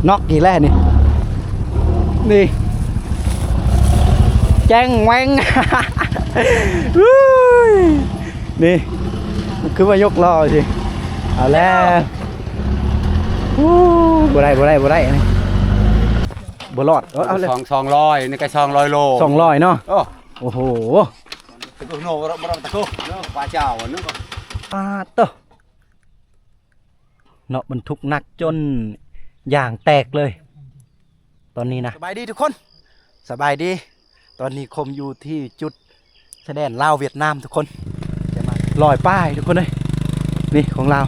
ນອກອີກແລ້ວນີ້ ນີ້ ແຈ້ງແຫວ່ງ ອູ້ຍ ນີ້ ຄືວ່າຍົກລໍ້ຊິ ເອົາແລ້ວ ອູ້ ບໍ່ໄດ້ ບໍ່ໄດ້ ບໍ່ໄດ້ ອັນນີ້ ບໍ່ລອດ ເອົາ ເອົາເລີຍ ສອງ ສອງຮ້ອຍ ນີ້ກໍສອງຮ້ອຍໂລ ສອງຮ້ອຍເນາະ ໂອ້ ໂອ້ໂຫ ຕະໂກນ ບໍ່ຕ້ອງຕະໂກນ ປາເຈົ້າ ປາດໂທ້ ເນາະ ບັນທຸກໜັກຈົນຢາງແຕກເລີຍ ຕອນນີ້ນະ ສະບາຍດີທຸກຄົນ ສະບາຍດີ ຕອນນີ້ຄົມຢູ່ທີ່ຈຸດຊາຍແດນລາວຫວຽດນາມທຸກຄົນ ຮ້ອຍປາຍທຸກຄົນເອີຍ ນີ້ຂອງລາວ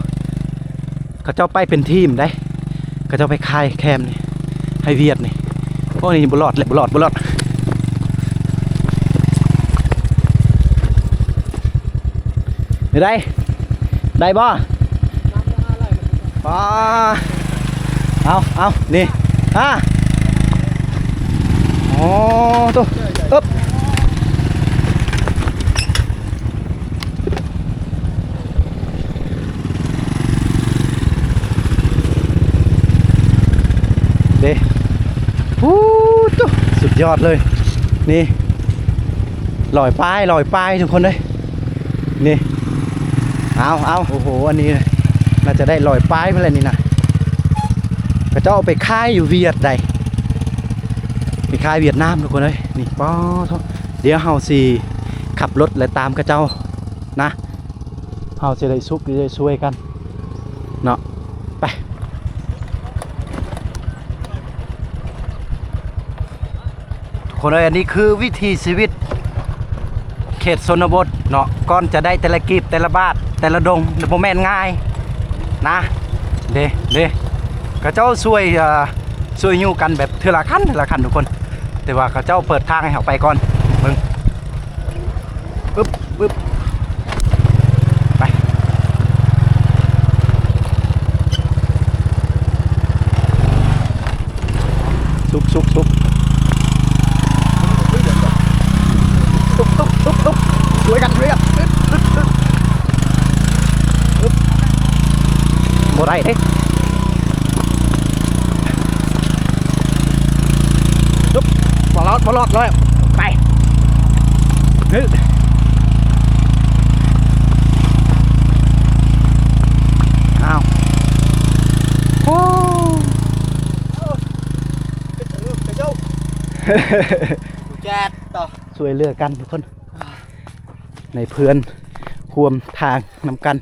ເຂົາເຈົ້າໄປເປັນທີມໃດ ເຂົາເຈົ້າໄປຂາຍແຄມນີ້ ໃຫ້ຫວຽດນີ້ ໂອ້ ນີ້ບໍ່ລອດແຫຼະ ບໍ່ລອດ ບໍ່ລອດ ແນວໃດ ໄດ້ບໍ່? ປາ ເອົາ ເອົາ ນີ້ ຮະ ໂອ້ ໂທ້ ເອີບ ເດ້ ໂອ້ ໂທ້ ສຸດຍອດເລີຍ ນີ້ ຮ້ອຍປາຍ ຮ້ອຍປາຍທຸກຄົນເອີຍ ນີ້ ເອົາ ເອົາ ໂອ້ໂຫ ອັນນີ້ໜ້າຈະໄດ້ຮ້ອຍປາຍພຸ້ນແຫຼະນີ້ນະ ເຂົາເຈົ້າເອົາໄປຂາຍຢູ່ຫວຽດໃດ ໄປຂາຍຫວຽດນາມທຸກຄົນເອີຍ ນີ້ ປາໂທ້ ດຽວເຮົາຊິຂັບລົດແລະຕາມເຂົາເຈົ້ານະ ເຮົາຊິໄດ້ສຸກໄດ້ຊ່ວຍກັນເນາະ ໄປ ທຸກຄົນເອີຍ ອັນນີ້ຄືວິຖີຊີວິດເຂດຊົນນະບົດເນາະ ກ່ອນຈະໄດ້ແຕ່ລະກີບ ແຕ່ລະບາດ ແຕ່ລະດົງ ບໍ່ແມ່ນງ່າຍນະ ເດ້ ເດ້ ເຂົາເຈົ້າຊ່ວຍ ເອີ ຊ່ວຍຍູ້ກັນແບບເທື່ອລະຂັ້ນ ເທື່ອລະຂັ້ນທຸກຄົນ ແຕ່ວ່າເຂົາເຈົ້າເປີດທາງໃຫ້ເຮົາໄປກ່ອນ ເບິ່ງ ປຶບ ປຶບ ໄປ ສຸກ ສຸກ ສຸກ ສຸກ ສຸກ ສຸກ ສຸກ ຊ່ວຍກັນ ຊ່ວຍກັນ ປຶບ ປຶບ ປຶບ ປຶບ ບໍ່ໄດ້ເດ້ ປຶບ ບໍ່ລອດ ບໍ່ລອດເລີຍ ໄປ ອ້າວ ໂອ້ ຊ່ວຍເຫຼືອກັນທຸກຄົນ ໃນເພື່ອນຮ່ວມທາງນຳກັນ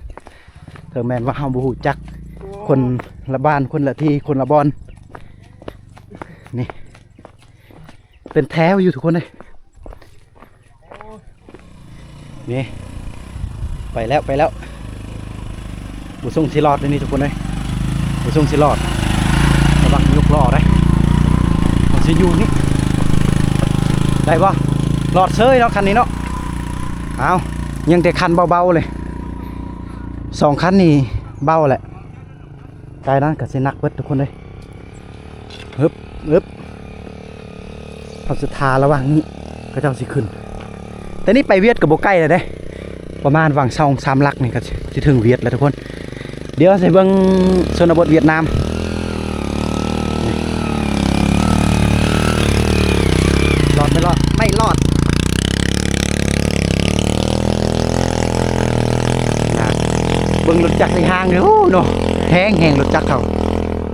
ເຖິງແມ່ນວ່າເຮົາບໍ່ຮູ້ຈັກ ຄົນລະບ້ານ ຄົນລະທີ່ ຄົນລະບ່ອນ ນີ້ ເປັນແຖວຢູ່ທຸກຄົນເອີຍ ນີ້ ໄປແລ້ວ ໄປແລ້ວ ບໍ່ຊົງຊິລອດເດ້ນີ້ທຸກຄົນເອີຍ ບໍ່ຊົງຊິລອດ ລະວັງຍົກລໍ້ເດ້ ເຮົາຊິຢູ່ນີ້ ໄດ້ບໍ່? ລອດເຊີຍເນາະ ຄັນນີ້ເນາະ ອ້າວ ຍັງແຕ່ຄັນເບົາໆເລີຍ ສອງຄັນນີ້ເບົາແຫຼະ ກາຍນັ້ນກໍຊິໜັກເບິດທຸກຄົນເອີຍ ຮຶບ ຮຶບ ເຮົາຊິຖ້າລະຫວ່າງນີ້ ເຂົາເຈົ້າຊິຂຶ້ນ ແຕ່ນີ້ໄປຫວຽດກໍບໍ່ໄກແລ້ວເດ້ ປະມານຫວ່າງສອງສາມຫຼັກນີ້ກໍຊິເຖິງຫວຽດແລ້ວທຸກຄົນ ດຽວຊິເບິ່ງຊົນນະບົດຫວຽດນາມ ລອດ ໄມ່ລອດ ໄມ່ລອດ ນະ ເບິ່ງລົດຈັກໃນຫ້າງເດີ ໂອ້ ເນາະ ແຮງ ແຮງລົດຈັກເຂົາ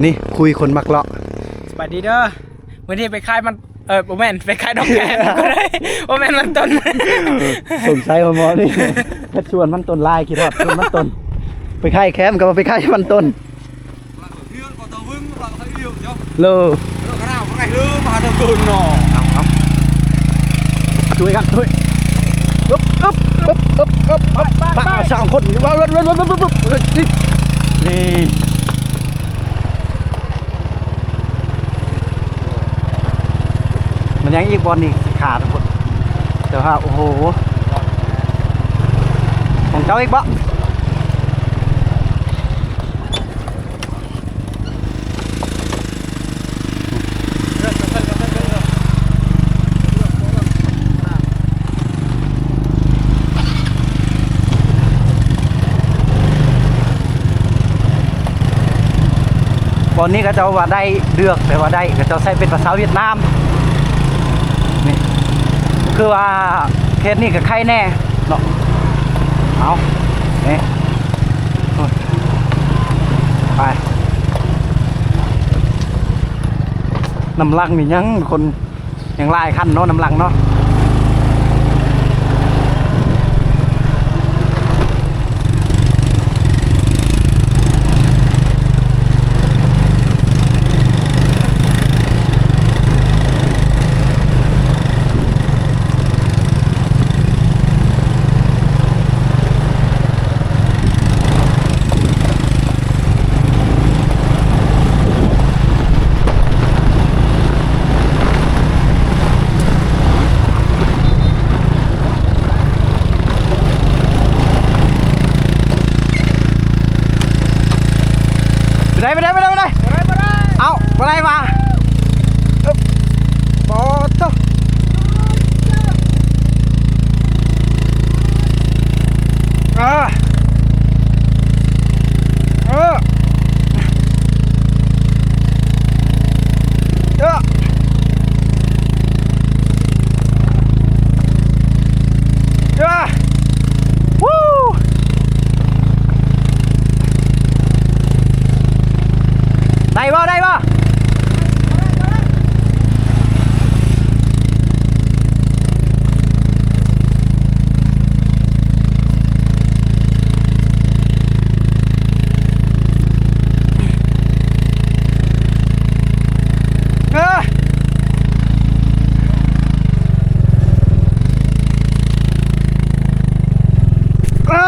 ນີ້ຄຸຍຄົນມັກເລາະ ສະບາຍດີເດີ ມື້ນີ້ໄປຂາຍມັນ ເອີ ບໍ່ແມ່ນ ໄປຂາຍດອກແຄມ ບໍ່ແມ່ນມັນຕົ້ນ ສົງໄສວ່າໝໍນີ້ ເຮັດສວນມັນຕົ້ນຫຼາຍ ຄິດຮອດສວນມັນຕົ້ນ ໄປຂາຍແຄມກໍວ່າໄປຂາຍມັນຕົ້ນ ໂລ ເອົາ ເອົາ ຊ່ວຍກັນ ຊ່ວຍ ອຶບ ອຶບ ປະ ປະ ສາມຄົນ ນີ້ ມັນຍັງອີກບ່ອນນີ້ ຂາດ ແຕ່ວ່າ ໂອ້ໂຫ ຂອງເຈົ້າອີກບໍ່? ບ່ອນນີ້ເຂົາເຈົ້າວ່າໄດ້ເລືອກ ແຕ່ວ່າໄດ້ ເຂົາເຈົ້າໃຊ້ເປັນພາສາຫວຽດນາມ. ນີ້ ຄືວ່າເຂດນີ້ກໍໄຄແດ່ເນາະ. ເອົາ ນີ້ ໄປ ນຳຫຼັງນີ້ຍັງຄົນ ຍັງຫຼາຍຄັນເນາະ ນຳຫຼັງເນາະ. ໄປໄດ້ ໄປໄດ້ ໄປໄດ້ ໄປໄດ້ ບໍ່ໄດ້ ເອົ້າ ບໍ່ໄດ້ວ່າ ອຶບ ປາດໂທ້ ເອີ ເອີ ເອີ ເອີ ວູ້ ໄດ້ບໍ່ ໄດ້ບໍ່? ເອີ ເອີ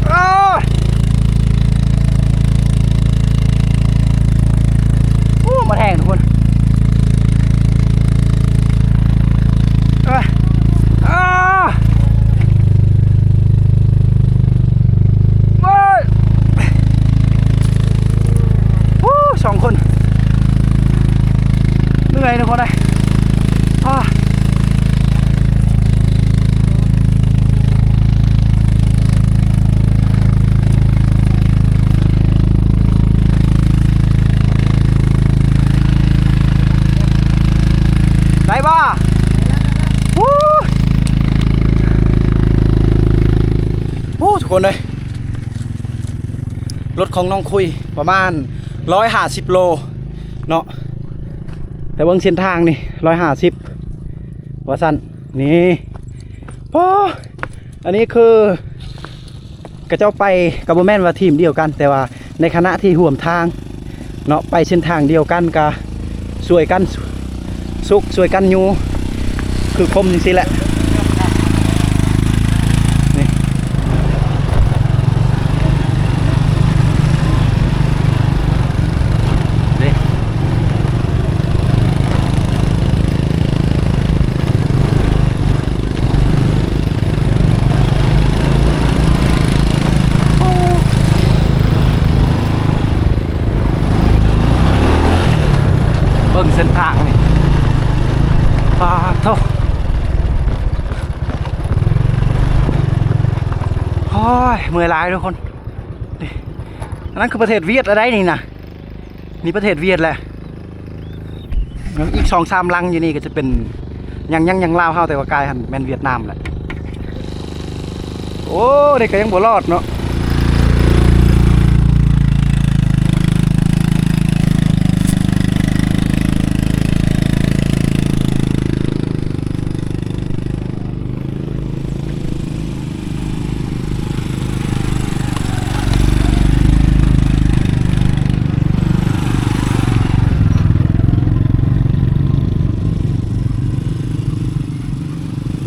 ເອີ ໂອ້ ມັນແຮງທຸກຄົນ ເອີ ເອີ ໂອ້ຍ ໂອ້ ສອງຄົນ ເມື່ອຍທຸກຄົນເອີຍ ອາ. ໄດ້ບໍ່? ວູ້ ວູ້ ທຸກຄົນເອີຍ ລົດຂອງນ້ອງຄຸຍປະມານຮ້ອຍຫ້າສິບໂລເນາະ ແຕ່ເບິ່ງເສັ້ນທາງນີ້ ຮ້ອຍຫ້າສິບ ວ່າຊັ້ນ ນີ້ ປາ ອັນນີ້ຄື ເຂົາເຈົ້າໄປກໍບໍ່ແມ່ນວ່າທີມດຽວກັນ ແຕ່ວ່າໃນຂະນະທີ່ຮ່ວມທາງເນາະ ໄປເສັ້ນທາງດຽວກັນ ກໍຊ່ວຍກັນຊຸກ ຊ່ວຍກັນຍູ້ ຄືຄົມຈັ່ງຊີ້ແຫຼະ ນີ້ ເດ້ ເບິ່ງເສັ້ນທາງນີ້ ປາໂທ້ ໂອ້ຍ ເມື່ອຍຫຼາຍທຸກຄົນ ນີ້ ອັນນັ້ນຄືປະເທດຫວຽດລະໄດ໋ນີ້ນະ. ນີ້ປະເທດຫວຽດແຫຼະ ອີກສອງສາມຫຼັງຢູ່ນີ້ກໍຈະເປັນ ຍັງ ຍັງ ຍັງລາວເຮົາ ແຕ່ວ່າກາຍຫັ້ນແມ່ນຫວຽດນາມແຫຼະ ໂອ້ ນີ້ກໍຍັງບໍ່ລອດເນາະ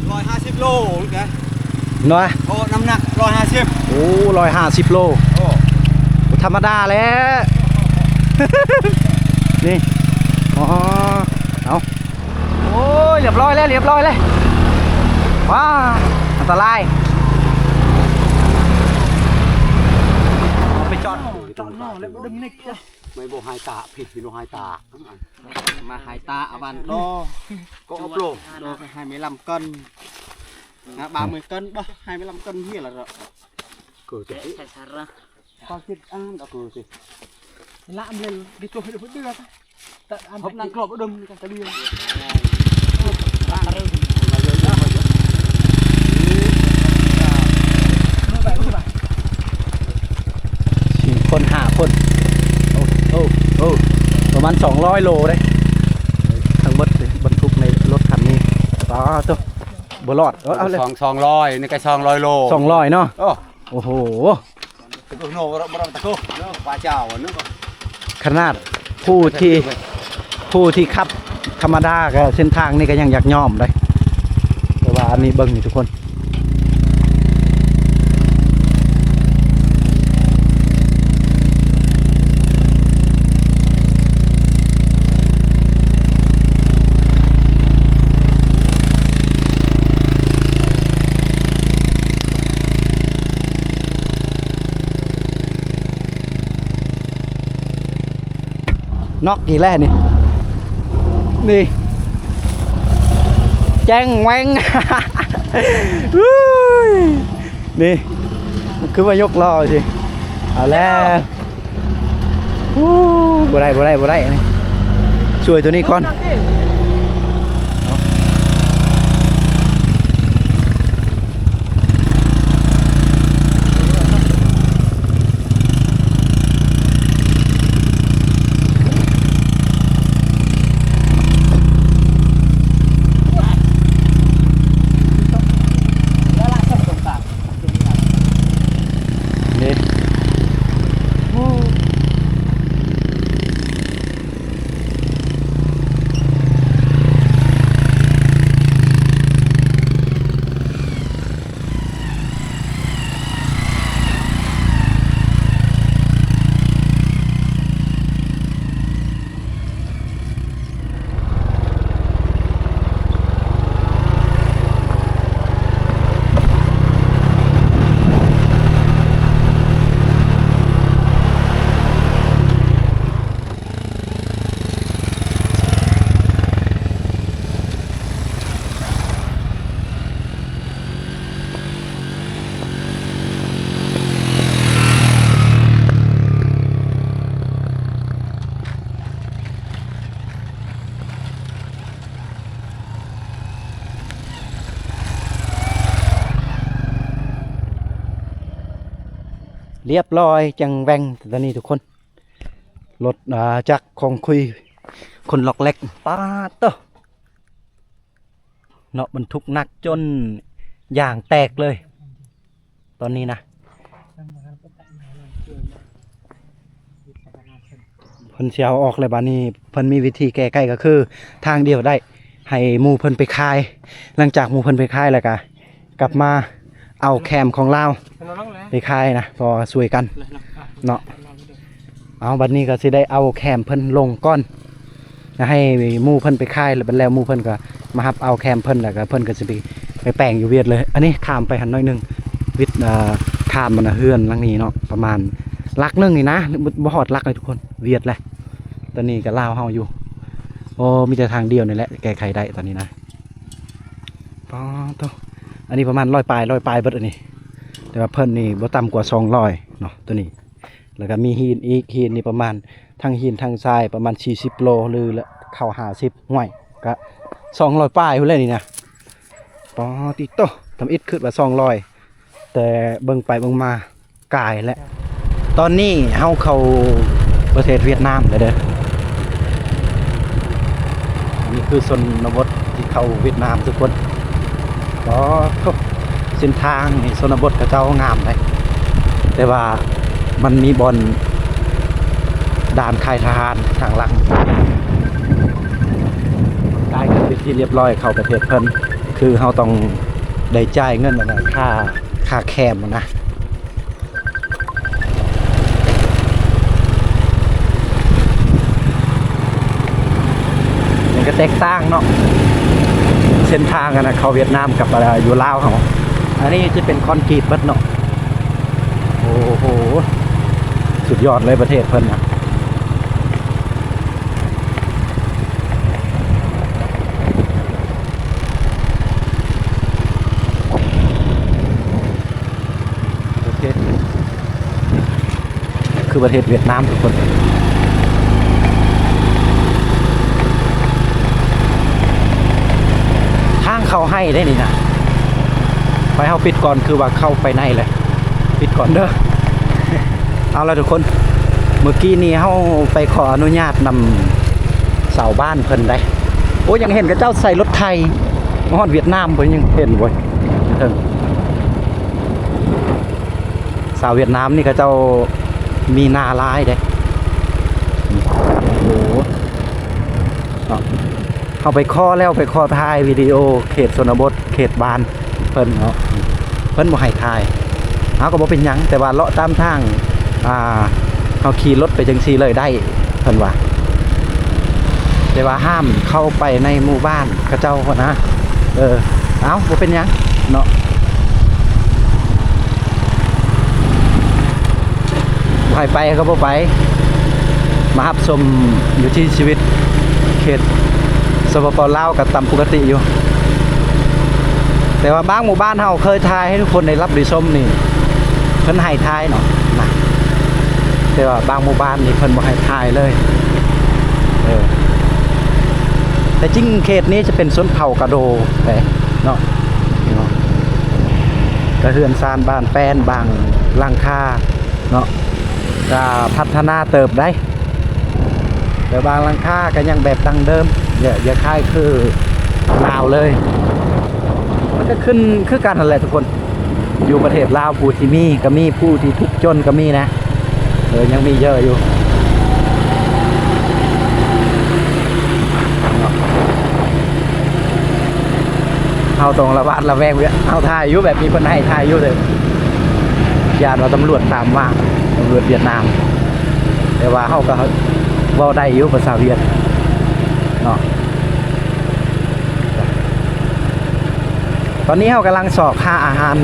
ຮ້ອຍຫ້າສິບໂລລູກເອີຍ ນ້ອຍ ໂອ້ ນ້ຳໜັກຮ້ອຍຫ້າສິບ ໂອ້ ຮ້ອຍຫ້າສິບໂລ ໂອ້ ບໍ່ທຳມະດາແລ້ວ ນີ້ ອໍ ເອົາ ໂອ້ຍ ລຽບຮ້ອຍແລ້ວ ລຽບຮ້ອຍແລ້ວ ວ້າ ອັນຕະລາຍ ໄປຈອດ ຈອດນອກແລ້ວບໍ່ດຶງນິກ ໄມ່ບໍ່ຫາຍຕາ ພີ່ ພີ່ບໍ່ຫາຍຕາ ມາຫາຍຕາ ອາວັນໂດ ກໍອົບໂລ ໂດ ໃຫ້ແມ່ລຳກ່ອນ ນະ ບາງມື້ກ່ອນບໍ່ ໃຫ້ແມ່ລຳກ່ອນເຮຍລະເນາະ ເກີດຈະ ໃສ່ສາລະ Pakit an aku sih. Lah ambil gitu hidup dia. Tak ambil. Hop nang klop udah minta kali. ສີ່ຄົນຫ້າຄົນ ໂອ້ ໂອ້ ໂອ້ ປະມານສອງຮ້ອຍໂລເດ້ ທັງໝົດບັນທຸກໃນລົດຄັນນີ້. ປາໂຕ ບໍ່ລອດ. ເອົາ ເອົາເລີຍ ສອງ ສອງຮ້ອຍ ນີ້ກໍສອງຮ້ອຍໂລ ສອງຮ້ອຍເນາະ. ໂອ້ ໂອ້ໂຫ ຂະໜາດຜູ້ທີ່ ຜູ້ທີ່ຂັບທຳມະດາກໍເສັ້ນທາງນີ້ກໍຍັງຢາກຍອມເດ້ ແຕ່ວ່າອັນນີ້ເບິ່ງນີ້ທຸກຄົນ. ນອກອີກແລ້ວນີ້ ນີ້ ແຈ້ງແຫວ່ງ ອຸ້ຍ ນີ້ ຄືວ່າຍົກລໍ້ຊິ ເອົາແລ້ວ. ອູ້ ບໍ່ໄດ້ ບໍ່ໄດ້ ບໍ່ໄດ້ ອັນນີ້ ຊ່ວຍໂຕນີ້ກ່ອນ. ລຽບຮ້ອຍ ຈັ່ງແຫວ່ງຕອນນີ້ທຸກຄົນ. ລົດ ອ່າ ຈັກຂອງຄຸຍ ຄົນລັອກແລັກ ປາດໂຕ ເນາະ ບັນທຸກໜັກຈົນຢາງແຕກເລີຍຕອນນີ້ນະ. ເພິ່ນຊິເອົາອອກແລ້ວບາດນີ້ ເພິ່ນມີວິທີແກ້ໄຂກໍຄືທາງດຽວໄດ້ ໃຫ້ໝູ່ເພິ່ນໄປຂາຍ ຫຼັງຈາກໝູ່ເພິ່ນໄປຂາຍແລ້ວກະ ກັບມາເອົາແຄມຂອງລາວໄປຂາຍນະ ເພາະວ່າຊ່ວຍກັນເນາະ. ເອົາ ບັດນີ້ກໍຊິໄດ້ເອົາແຄມເພິ່ນລົງກ່ອນ ໃຫ້ໝູ່ເພິ່ນໄປຂາຍ ແລ້ວບັດແລ້ວໝູ່ເພິ່ນກໍມາຮັບເອົາແຄມເພິ່ນ ແລ້ວກໍເພິ່ນກໍຊິໄປ ໄປແປງຢູ່ຫວຽດເລີຍ. ອັນນີ້ຂ້າມໄປຫັ້ນໜ້ອຍໜຶ່ງ ຫວຽດ ເອີ ຂ້າມອັນນະເຮືອນຫຼັງນີ້ເນາະ ປະມານຫຼັກໜຶ່ງນີ້ນະ ບໍ່ ບໍ່ຮອດຫຼັກເລີຍທຸກຄົນ ຫວຽດແຫຼະ. ຕອນນີ້ກໍລາວເຮົາຢູ່ ໂອ້ ມີແຕ່ທາງດຽວນີ້ແຫຼະແກ້ໄຂໄດ້ຕອນນີ້ນະ. ປາໂຕ ອັນນີ້ປະມານຮ້ອຍປາຍ ຮ້ອຍປາຍເບິດອັນນີ້ ແຕ່ວ່າເພິ່ນນີ້ບໍ່ຕ່ຳກວ່າສອງຮ້ອຍເນາະ ໂຕນີ້. ແລ້ວກໍມີຫີນອີກ ຫີນນີ້ປະມານ ທັງຫີນທັງຊາຍປະມານສີ່ສິບໂລ ຫຼື ເຂົ້າຫ້າສິບ ຫ້ວຍ ກະສອງຮ້ອຍປາຍພຸ້ນແຫຼະນີ້ນະ. ປາຕິໂຕ ທຳອິດຄິດວ່າສອງຮ້ອຍ ແຕ່ເບິ່ງໄປເບິ່ງມາ ກາຍແຫຼະ. ຕອນນີ້ເຮົາເຂົ້າປະເທດຫວຽດນາມແລ້ວເດີ. ອັນນີ້ຄືຊົນນະບົດທີ່ເຂົ້າຫວຽດນາມທຸກຄົນ. ອໍ ໂທ້ ເສັ້ນທາງໃນຊົນນະບົດເຂົາເຈົ້າງາມເດ້ ແຕ່ວ່າມັນມີບ່ອນດ່ານຄ້າຍທະຫານທາງຫຼັງ. ກາຍເປັນທີ່ລຽບຮ້ອຍເຂົ້າປະເທດເພິ່ນ ຄືເຮົາຕ້ອງໄດ້ຈ່າຍເງິນ ອັນນັ້ນ ຄ່າ ຄ່າແຄມຫັ້ນນະ. ມັນກໍແຕກຕ່າງເນາະ ເສັ້ນທາງອັນນະ ເຂົ້າຫວຽດນາມກັບ ອາ ຢູ່ລາວເຮົາ. ອັນນີ້ຈະເປັນຄອນກຣີດເບິດເນາະ. ໂອ້ໂຫ ສຸດຍອດເລີຍປະເທດເພິ່ນນະ. ໂອເຄ ເ ຄືປະເທດຫວຽດນາມທຸກຄົນ. ທາງເຂົ້າໄຮ່ໄດ໋ນີ້ນະ. ໄປ ເຮົາປິດກ່ອນ ຄືວ່າເຂົ້າໄປໃນແຫຼະ. ປິດກ່ອນເດີ. ເອົາລະທຸກຄົນ, ມື້ກີ້ນີ້ເຮົາໄປຂໍອະນຸຍາດນຳຊາວບ້ານເພິ່ນໄດ໋. ໂອ້ ຍັງເຫັນເຂົາເຈົ້າໃສ່ລົດໄຖມາຮອດຫວຽດນາມພຸ້ນ, ຍັງເຫັນເວີຍ. ເຖິງ ຊາວຫວຽດນາມນີ້ເຂົາເຈົ້າມີນາຫຼາຍເດ້. ໂອ້ ເນາະ ເຮົາໄປຂໍແລ້ວ ໄປຂໍຖ່າຍວິດີໂອເຂດຊົນນະບົດ ເຂດບ້ານເພິ່ນເນາະ, ເພິ່ນບໍ່ໃຫ້ຖ່າຍ. ເຮົາກໍບໍ່ເປັນຫຍັງ, ແຕ່ວ່າເລາະຕາມທາງ ອ່າ ເຮົາຂີ່ລົດໄປຈັ່ງຊີ້ເລີຍໄດ້ ເພິ່ນວ່າ, ແຕ່ວ່າຫ້າມເຂົ້າໄປໃນໝູ່ບ້ານເຂົາເຈົ້າຫັ້ນນະ. ເອີ ເອົ້າ ບໍ່ເປັນຫຍັງເນາະ, ບໍ່ໃຫ້ໄປກໍບໍ່ໄປ. ມາຮັບຊົມວິຖີຊີວິດເຂດ ສປປ ລາວ ກໍຕາມປົກກະຕິຢູ່, ແຕ່ວ່າບາງໝູ່ບ້ານເຮົາເຄີຍຖ່າຍໃຫ້ທຸກຄົນໄດ້ຮັບໄດ້ຊົມນີ້ ເພິ່ນໃຫ້ຖ່າຍເນາະນະ, ແຕ່ວ່າບາງໝູ່ບ້ານນີ້ເພິ່ນບໍ່ໃຫ້ຖ່າຍເລີຍ. ເອີ ແຕ່ຈິງເຂດນີ້ຈະເປັນຊົນເຜົ່າກະໂດເດ້ເນາະ, ເນາະ ກະເຮືອນຊານບ້ານແປ້ນບາງຫຼັງຄາເນາະ ກະພັດທະນາເຕີບໄດ໋, ແຕ່ບາງຫຼັງຄາກະຍັງແບບດັ້ງເດີມ, ຢ່າ ຢ່າຄ້າຍຄືລາວເລີຍ. ມັນກະຂຶ້ນຄືກັນຫັ້ນແຫຼະທຸກຄົນ. ຢູ່ປະເທດລາວ ຜູ້ທີ່ມີກໍມີ ຜູ້ທີ່ທຸກຈົນກໍມີນະ. ເອີ ຍັງມີເຍອະຢູ່. ເຮົາຕ້ອງລະຫວາດລະແວງ, ເຮົາຖ່າຍຢູ່ແບບມີຄົນໃຫ້ຖ່າຍຢູ່ເດີ, ຢ້ານວ່າຕຳຫຼວດຕາມມາ, ຕຳຫຼວດຫວຽດນາມ. ແຕ່ວ່າເຮົາກໍເວົ້າໄດ້ຢູ່ພາສາຫວຽດເນາະ. ຕອນນີ້ເຮົາກຳລັງຊອກຫາອາຫານ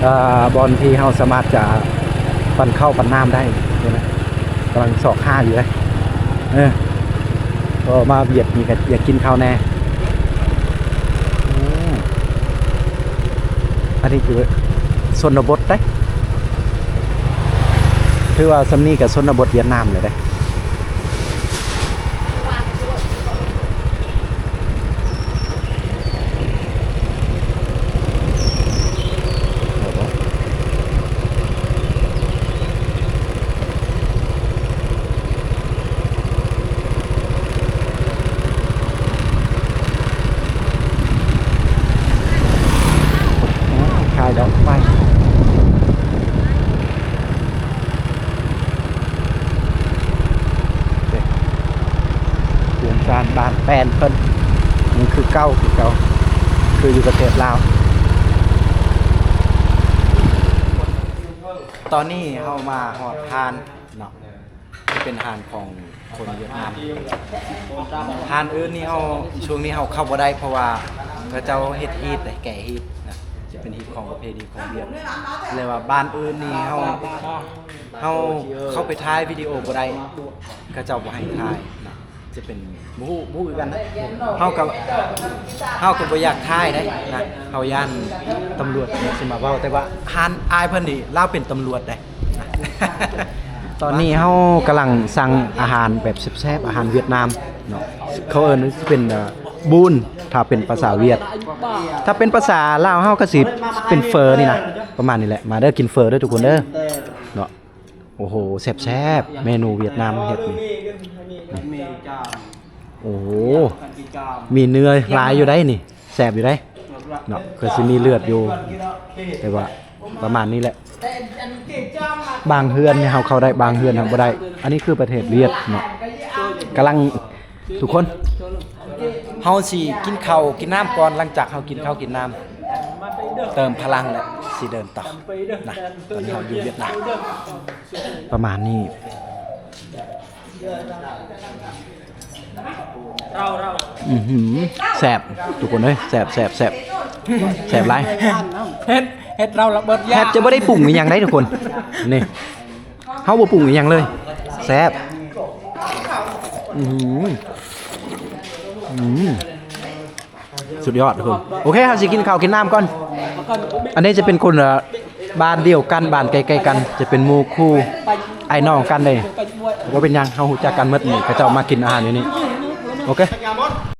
ເອີ ບ່ອນທີ່ເຮົາສາມາດຈະປັ້ນເຂົ້າປັ້ນນ້ຳໄດ້ເນາະ, ກຳລັງຊອກຫາຢູ່ເດ້. ເອີ ເພາະມາຫວຽດນີ້ກໍຢາກກິນເຂົ້າແດ່. ໂອ້ ອັນນີ້ຄືຊົນນະບົດເດ້, ຖືວ່າຊ່ຳນີ້ກໍຊົນນະບົດຫວຽດນາມເລີຍເດ້. ຂາຍດອກໄມ້. ເຮືອນຊານບ້ານແປ້ນເພິ່ນຍັງຄືເກົ່າ ຄືເກົ່າ ຄືຢູ່ປະເທດລາວ. ຕອນນີ້ເຮົາມາຮອດຮ້ານເນາະ, ເປັນຮ້ານຂອງຄົນຫວຽດນາມ. ຮ້ານອື່ນນີ້ເຮົາ ຊ່ວງນີ້ເຮົາເຂົ້າບໍ່ໄດ້ ເພາະວ່າເຂົາເຈົ້າເຮັດຮີດເດ້ ແກະຮີດນະ, ຈະເປັນຮີດຂອງປະເພນີຂອງຫວຽດ. ແລະວ່າບ້ານອື່ນນີ້ເຮົາ ເຮົາເຂົ້າໄປຖ່າຍວິດີໂອບໍ່ໄດ້, ເຂົາເຈົ້າບໍ່ໃຫ້ຖ່າຍນະ, ຈະເປັນ ບໍ່ຮູ້ ບໍ່ຮູ້ຄືກັນນະ. ເຮົາກໍ ເຮົາກໍບໍ່ຢາກຖ່າຍເດ້ນະ, ເຮົາຢ້ານຕຳຫຼວດຊິມາເວົ້າ, ແຕ່ວ່າຮ້ານອ້າຍເພິ່ນນີ້ລາວເປັນຕຳຫຼວດເດ້ນະ. ຕອນນີ້ເຮົາກຳລັງສັ່ງອາຫານແບບແຊບໆ ອາຫານຫວຽດນາມເນາະ, ເຂົາເອີ້ນວ່າຊິເປັນ ເອີ ບູນ ຖ້າເປັນພາສາຫວຽດ, ຖ້າເປັນພາສາລາວເຮົາກໍຊິເປັນເຝີນີ້ນະ ປະມານນີ້ແຫຼະ. ມາເດີ ກິນເຝີເດີທຸກຄົນເດີເນາະ. ໂອ້ໂຫ ແຊບໆ ເມນູຫວຽດນາມເຮັດນີ້. ໂອ້ໂຫ ມີເນື້ອຫຼາຍຢູ່ໃດ໋ນີ້, ແຊບຢູ່ໃດ໋ເນາະ, ກໍຊິມີເລືອດຢູ່ ແຕ່ວ່າປະມານນີ້ແຫຼະ. ບາງເຮືອນນີ້ເຮົາເຂົ້າໄດ້, ບາງເຮືອນເຮົາບໍ່ໄດ້. ອັນນີ້ຄືປະເທດຫວຽດເນາະ, ກຳລັງ ທຸກຄົນ ເຮົາຊິກິນເຂົ້າກິນນ້ຳກ່ອນ, ຫຼັງຈາກເຮົາກິນເຂົ້າກິນນ້ຳ ເຕີມພະລັງແລ້ວຊິເດີນຕໍ່ນະ. ຕອນນີ້ເຮົາຢູ່ຫວຽດນາມ ປະມານນີ້. ອື້ຫື ແຊບທຸກຄົນເອີຍ, ແຊບ ແຊບ ແຊບ ແຊບຫຼາຍ. ເຮັດ ເຮັດເຮົາລະເບີດຢາກ, ແທບຈະບໍ່ໄດ້ປຸງອີ່ຫຍັງໃດ໋ທຸກຄົນ. ນີ້ ເຮົາບໍ່ປຸງອີ່ຫຍັງເລີຍ, ແຊບ. ອື ອື ສຸດຍອດທຸກຄົນ. ໂອເຄ ເຮົາຊິກິນເຂົ້າກິນນ້ຳກ່ອນ. ອັນນີ້ຈະເປັນຄົນ ເອີ ບ້ານດຽວກັນ, ບ້ານໃກ້ໆກັນ, ຈະເປັນໝູ່ຄູ່ ອ້າຍນ້ອງກັນເດ້. ບໍ່ເປັນຫຍັງ ເຮົາຮູ້ຈັກກັນໝົດນີ້ ເຂົາເຈົ້າມາກິນອາຫານຢູ່ນີ້. ໂອເຄ.